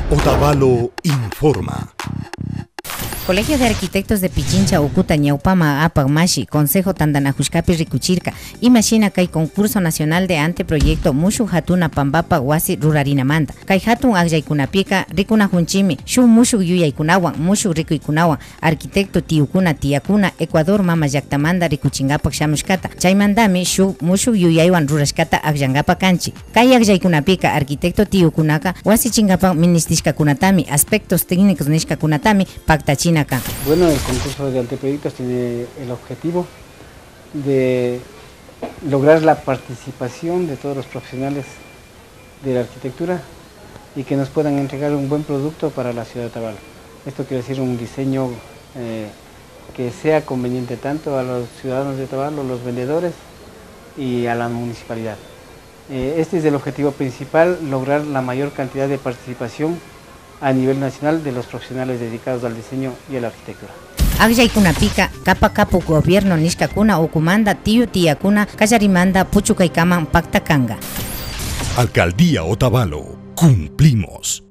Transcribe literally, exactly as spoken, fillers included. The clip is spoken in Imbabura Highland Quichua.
Otavalo informa. Colegio de Arquitectos de Pichincha ukuta ñawpama apak mashi Consejo tantanajushkapi rikuchirka imashina kay Concurso Nacional de Anteproyecto mushuk hatuna pampapa wasi rurarinamanta. Kay hatun akllaykunapika rikunajunchimi shuk mushuk yuyaykunawan, mushuk rikuykunawan, arquitecto tiyukuna, tiyakuna Ecuador mama llaktamanta rikuchinkapak shamushkata. Chaymantami shuk mushuk yuyaywan rurashkata akllankapak kanchik. Kay akllaykunapika arquitecto tiyukunaka wasichinkapak ministishkakunatami, aspectos técnicos nishkakunatami paktachina kan. Bueno, el concurso de anteproyectos tiene el objetivo de lograr la participación de todos los profesionales de la arquitectura y que nos puedan entregar un buen producto para la ciudad de Otavalo. Esto quiere decir un diseño eh, que sea conveniente tanto a los ciudadanos de Otavalo, los vendedores y a la municipalidad. Eh, este es el objetivo principal, lograr la mayor cantidad de participación a nivel nacional de los profesionales dedicados al diseño y a la arquitectura. Akllaykunapika kapakapu gobierno nishkakuna ukumanta tiyu tiyakuna kallarimanta puchukaykaman pakta kanka. Alcaldía Otavalo, cumplimos.